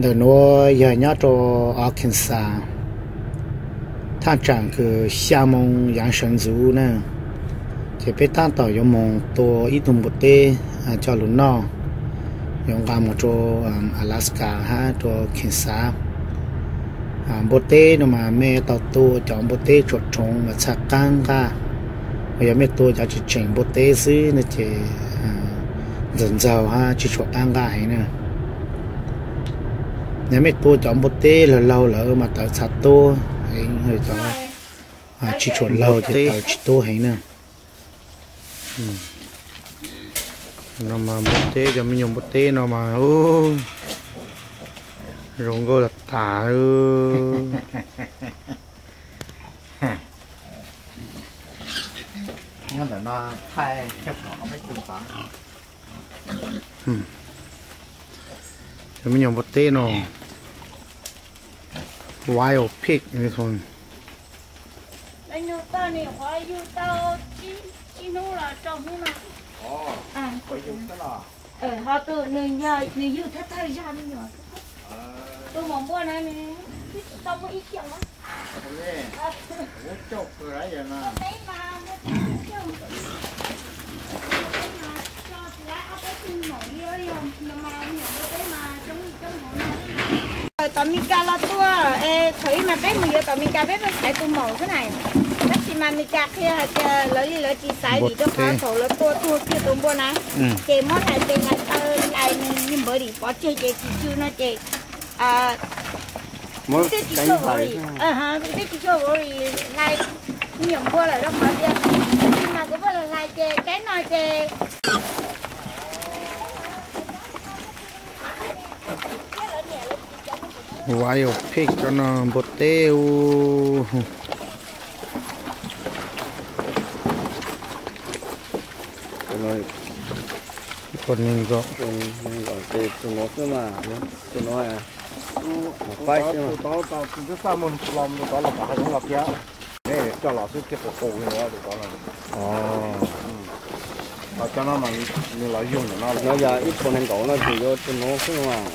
Ntawm nuav yog nyob rau Arkansas, thaj tsam kws xya moo yaav sawv ntxuv na, ces peb tab tom yuav moog tua ib tug npua teb coj lug noj, yuav nqa moog rau Alaska hab rua Kansas. Npua teb no mas mej tau tua cov npua teb tsuam roob mas txhaj qaab nqaj, yog mej tua cov tseem tseem npua teb xwb no ces ntxaug ntxaug hab tsi tshua qaab nqaj heev na. Yog mej tua cov npua teb laug laug lawm mas tawv txhaj tuab, tsi tshua laug ces tawv tsi tuab heev na. No mas npua teb, cov me nyuam npua teb no mas zoo nkauj tas tas. Cov me nyuam npua teb no, wild pig. Ho tus nws yug thawj thawj zag me nyuam, tus maum npua na nws twb tsis tau muaj ib xyoos. Tom Mes Kas los tua, thaum ub mas peb mus yuav tom Mes Kas peb pheej xaiv tus maum xwb na. Tab sis mas Mes Kas qhia hais tias lawv li lawv tsis xaiv vim rau qhov thaum lawv tua tuag kiag tus npua na, ces muab hlais tes hlais taw hlais nws li npawv dim pov tseg ces tsis tsw no ces twb tsis tshua worry, twb tsis tshua worry hlais me nyuam npua lawm rau qhov tias tsis mas kuv pheej hlais ces tsaib no ces Wild pig cov no npua teb u. Tus no xwb mas, tus no, tus tod, tus tod los pom hav zoov los thiab. Coj los xwb thiaj qus qus li tus tod no. Cov no mas nws los yug ntawm no, no yog ib puas nees nkaum no ces yuav tus no xwb mas.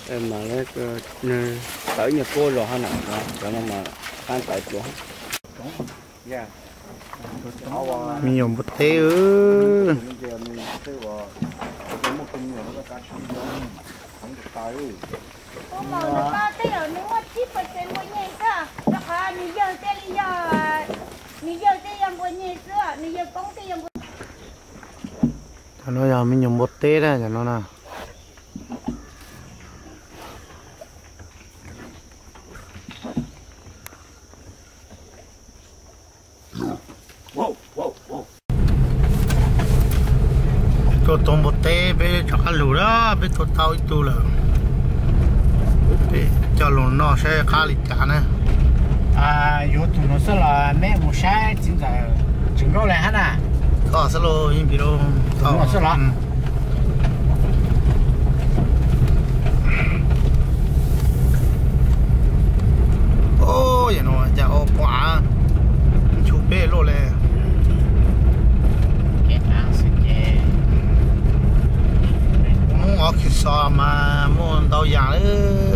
Mas tawv nyiaj kuab zog hab na, cov no mas qab tawv dua. Me nyuam npua teb. Tus maum no tej zaum nws muaj tsib percent npua nyeg xwb, rau qhov nws yawg tej li yog, nws yawg tej yog npua nyeg xwb, nws yawg koob tej yog npua. Cov no yog me nyuam npua teb na, cov no na. Tua tau npua teb, peb rov qab lug lawm, peb tua tau ib tug lawm. Peb coj lug noj saib qab li cas na. Yuav tus no xwb los meb mus saib txiv ntxawm tseem nkauj le hab na. Koj xwb los yeej pim rau. Tus no xwb los. Yam no cas ua pom av nchu peb luaj le. Hmoob Arkansas mas muaj ntau yam,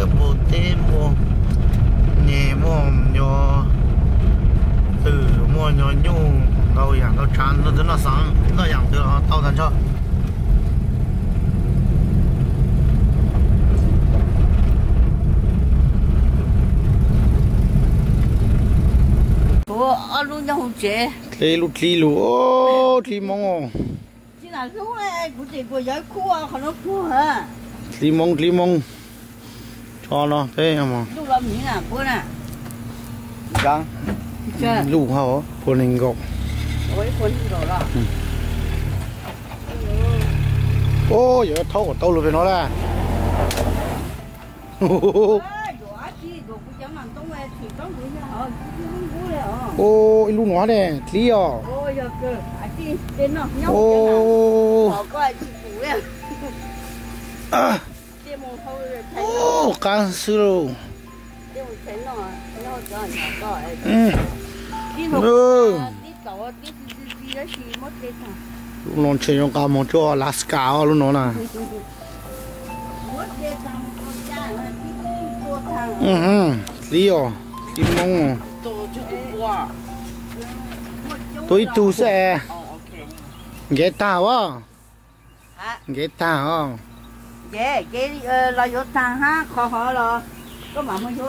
npua teb, npua nyeg, muaj nyuag twm, muaj nyuag nyuj, ntau yam ntau tsav, ntau twg noj xaav, ntau yam twg los tau tag nrho. Kuv ob lub nyob hauv tsev. Dleb lub dlib lug, dlib Moob. Dlib Moob, dlib Moob. Tso no peb luj hab puag nees nkaum. Yog thaub kom tau lug pem no lawm. Ib lub no ne, dlib os. Qab xwb lauj. Lub no ntshe yuav nqa moog rua Alaska os lub no na. Hlib os, hlib Hmoob. Tua ib tug xwb es. Nkev tag as. Nkev tag os.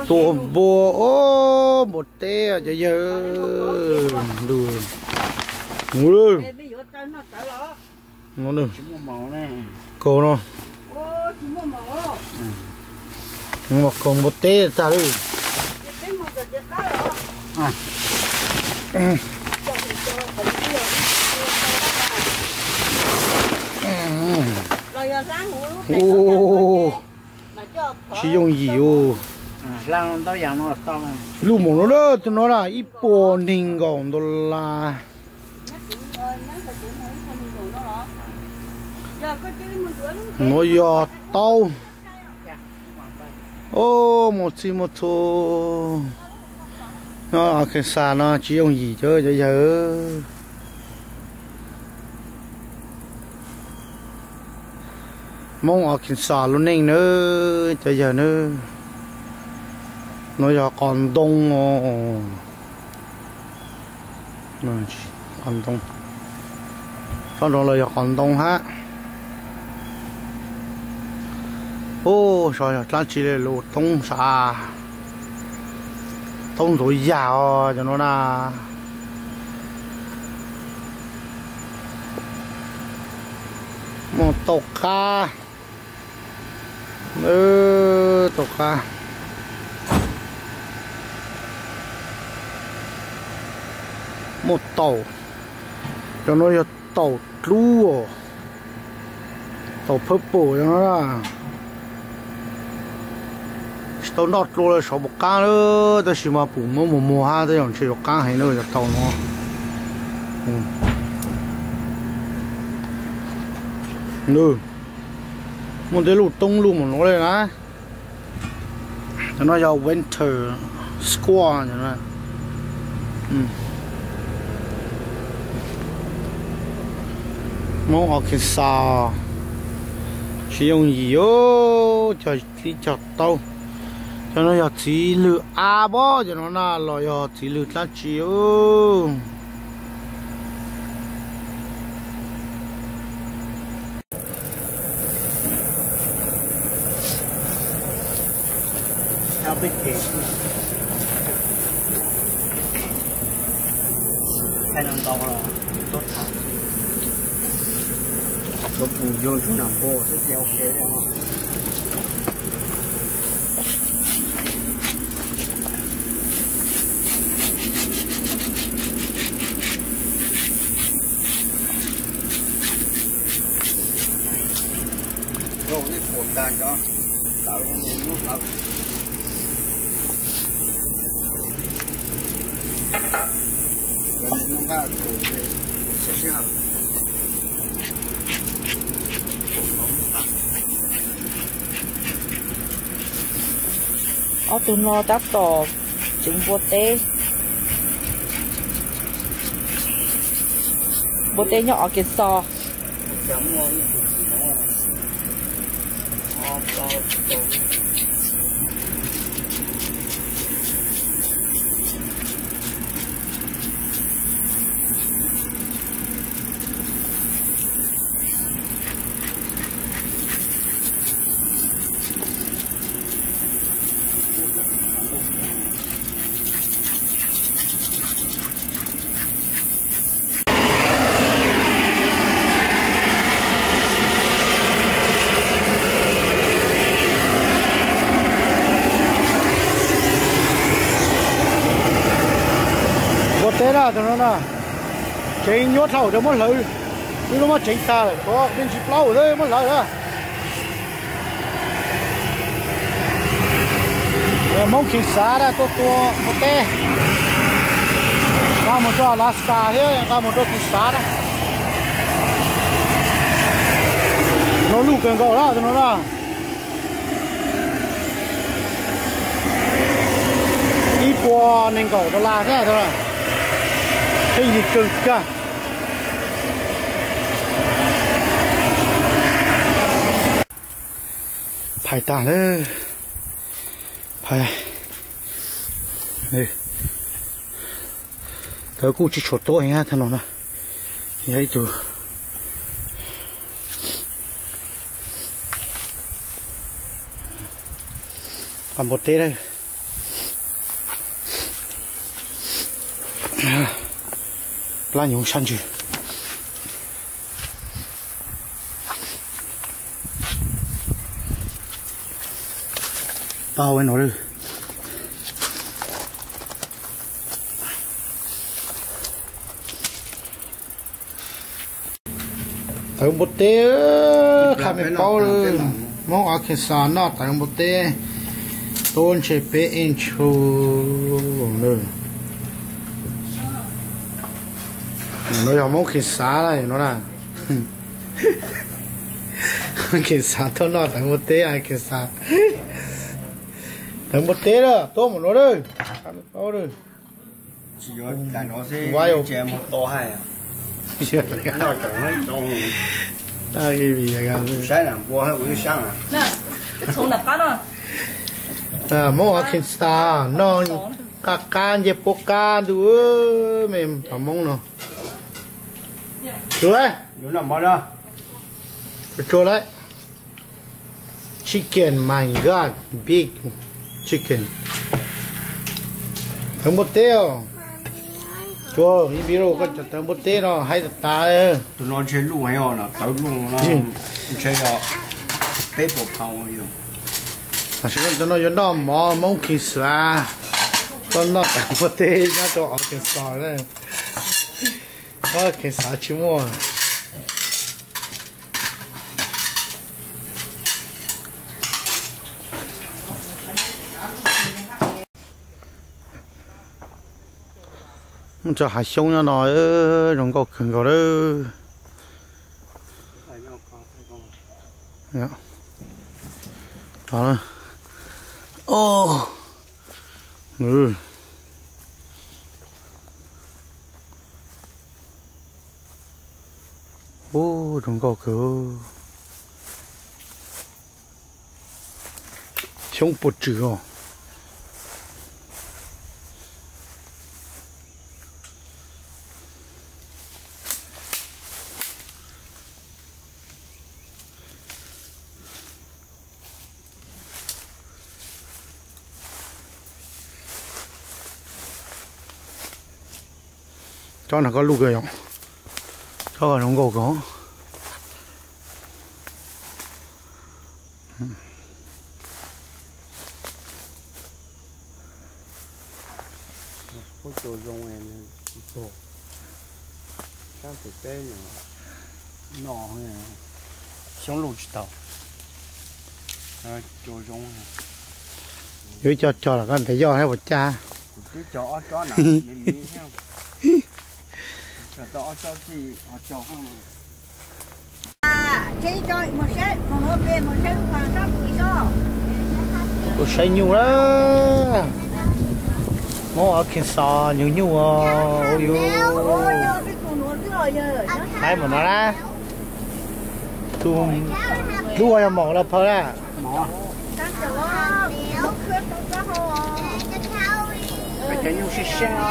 Tua npua, o, npua teb cov yawg. Kaug no. Kaug npua teb tag lawm. Tsis yooj yim. Luj mus no na, tus no na ib puas nees nkaum dollar. Nuav yog taub. O, muaj txhij muaj txhua. Nyob Arkansas no tsis yooj yim cov cov yawg. Hmoob Arkansas lub neej nawb cov yawg nawb. Nuav yog qos ntoo os. Qos ntoo. Tsob ntoo los yog qos ntoo hab. Ub, sav yog dlaab tsi le lug toob sav. Toob ntxuav yag os cov nuav na. Muaj taub qab. Taub qab. Muaj taum. Cov nuav yog taum dlub os. Taum purple cov nuav na. Tsis tau noj dlua le, sov puas qaab lawm, tab sis mas pum muab muag muag hab, tej zaum ntshe yuav qaab heev na cov taum nuav. Muaj tej luj toob luj mus nuav le na. Cov no yog winter squash. Hmoob Arkansas tsis yooj yim os, cog txhib cog taub. Cov no yog txiv lwg av pob, cov no na los yog txiv lwg dlaab tsi os. Ob tug no tab tom tseev npua teb. Npua teb nyob Arkansas. Npua teb na, tus no na, tseev nyuaj dhau cov muab hlawv, wb lub muab tseev tag lawm, tuav me ntsis plaub xwb muab hlawv na. Hmoob Kheev Xav na tuaj tua npua teb, nqa mus rau Alaska thiab nqa mus rau Kheev Xav na. No luj kawg nkaus na tus no na. Ib puas nees nkaum dollar thiab, pheej yig kawg kiag. Phais tag lawm. Phais, tawv kuj tsis tshua tuab heev thaj no na. Yog ib tug qas npua teb na. Plab nyoov sab ntsws. Tau no. Tawv npua teb, qha me paub lawm. Hmoob Arkansas noj tawv npua teb, tub ntshe peb ej ntshua. No yog Hmoob Arkansas no na. Arkansas tuaj noj tawv npua teb Arkansas. Tawv npua teb lawm, tuaj mus no lawm. Qha me paub lawm. Hmoob Arkansas noj qab qab ncej puab qab ntuj me cov Hmoob no. Tsuag lawm. Chicken, my God, big chicken. Tawv npua teb os. Tsuag, ib npib lauj, koj cov tawv npua teb no haib tas tas. Tus no ntshe luj heev os, tawv luj no, ntshe yog peb puas pound yom. Tam sim no cov no yuav noj mov Hmoob Arkansas, koj noj tawv npua teb nyob rau Arkansas na. Arkansas tsis muaj. Muaj tsob hav xyoob nyob no, zoo nkauj kawg nkaus lawm. Ub, zoo nkauj kawg. Xyoob puas tswm os. Tsob no koj luj kawg yom. Tsob zoo nkauj kawg. Ub, cua zoo, sab tim peb no, xyoob luj tsis tau. Cua zoo. Yuav ib co cog los koj ntes yoj thiab puas caj? Kuv twb cog ob tsob na, cog tau ob tsob xwb ho cog. Kuv saib nyuj na. Hmoob Arkansas nyuj nyuj os, ub yus. Haib mus no na. Tus lub ua yog maum los phawj na? Cov nyuj siab siab os.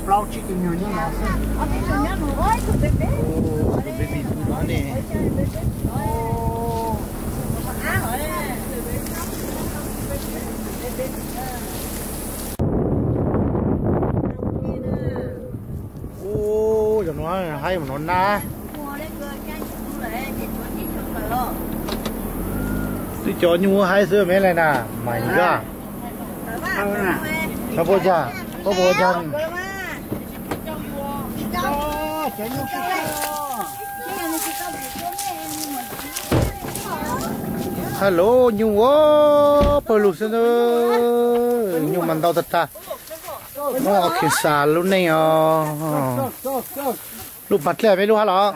Plaub tsib tug nyuag nyob no xwb. Tus baby food no ne. Ub, cov no haib mus no na. Twb cov nyuj haib xwb me le na, mas yog. Koj puas yog, koj puas yog? Hello, nyuj ua pawg lug xwb na. Nyuj mas ntau tag tag. Muab Arkansas lub neej os. Lub pas dlej me lub hab los.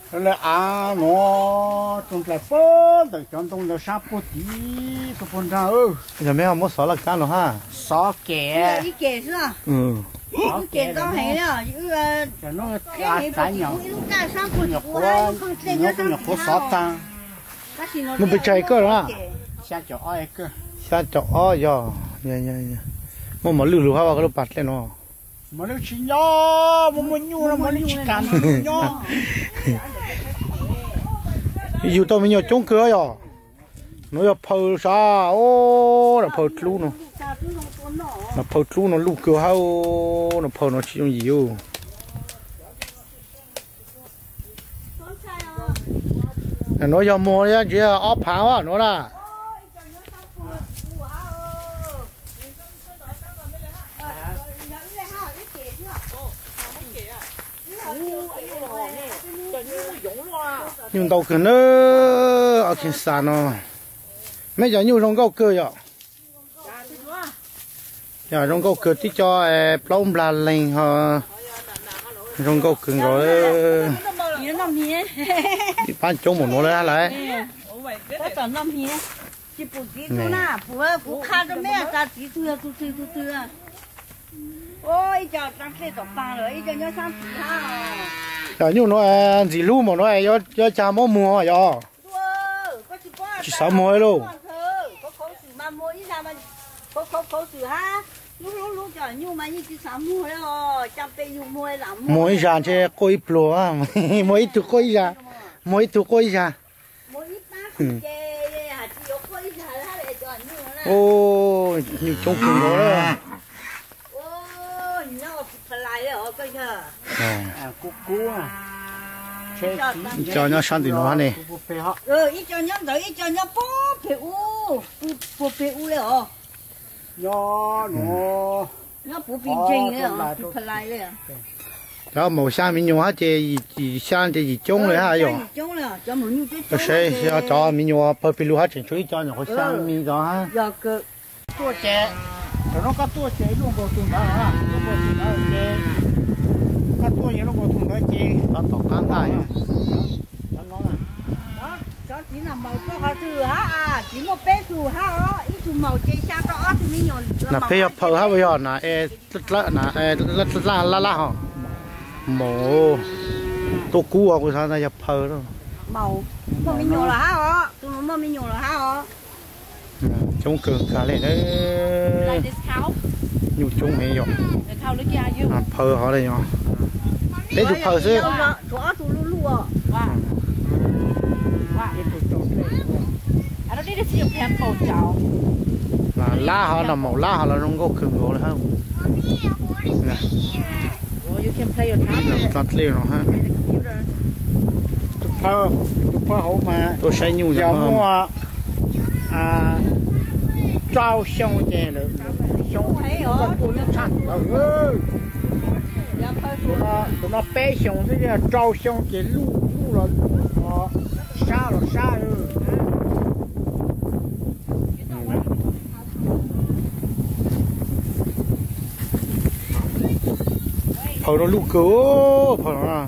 Lawv av no tus nplaim puag ntawm cov ntoo ntawd sab puag tid, tus puag nrag. Yog me ho muab xov laj kab no hab. Xov kem. Ces ntau heev li, ib lub kaj sab puag tim kuv, nyuam qhuav xov tag. Muaj pes tsawg kawj na? Xya caum ob yog. Muaj mos lwj lug hab ua koj lub pas dlej no. Mos lwj tsis nyob, muaj muaj nyuj no mos lwj tsis kam nyob. Yug tau me nyuam coob kawg yog. Nuav yog phaw sav, o, nuav phaw dlub no. Nuav phaw dlub no luj kawg hab, nuav phaw no tsis yooj yim. Nuav yog muag ntsis ob phav nuav na. Nyuj ntau kawg na, ob kheej xav no. Meb cov nyuj zoo nkauj kawg yom. Yog zoo nkauj kawg, tib co plaub nplag leeg ho zoo nkauj kawg nkaus. Pab coob npaum nuav lawm lawm. Cov nyuj nuav ntxim hlub npaum nuav yuav cas muab muag yom? Tsis xav muag li lauj. Muag ib zag ntshe quaj ib pluag, muag ib tug quaj ib zag, muag ib tug quaj ib zag. Nyuj coob kawg nkaus. Ib co nyob sab ntim nuav ne. Puag pem ub, puag pem ub le os. Cov maum xya me nyuam hab ces yim xya ces yim coob li hab yom. Saib cov me nyuam pawg pem lug hab tseem tshuav ib co nyuam qhuav xya me tod hab. Tuaj ces, thaum no koj tuaj ces luaj nkaus tus ntawd, luaj nkaus tus ntawd ces, koj tuaj yog luaj nkaus tus ntawd ces, tom qab ntaj. Cov txiv no maum rau qhov twg hab, txiv muaj peb tug hab os, ib tug maum ces xya rau ob tug me nyuam. Na peb yog phaw hab puas yog na, laj laj ho, maum tuaj kub os, kuv xav yog phaw. Muaj me nyuam los hab os, tus no muaj me nyuam los hab os. Coob kawg nkaus li na. Nyuj coob heev yom. Phaw hov li yom. Peb tug phaw xwb. Lab hov no, maum lab hov los zoo nkauj kawg nkaus li hab. Tlo dlej no hab. Tus phaw hauv mas tuaj saib nyuj yog muaj rau xyoo ces lawm, xyoo koj tuaj lub tshaj ntawd. Tus no peb xyoos xwb, yog rau xyoo ces luj luj los luj, sab los sab. Phaw no luj kawg, phaw no.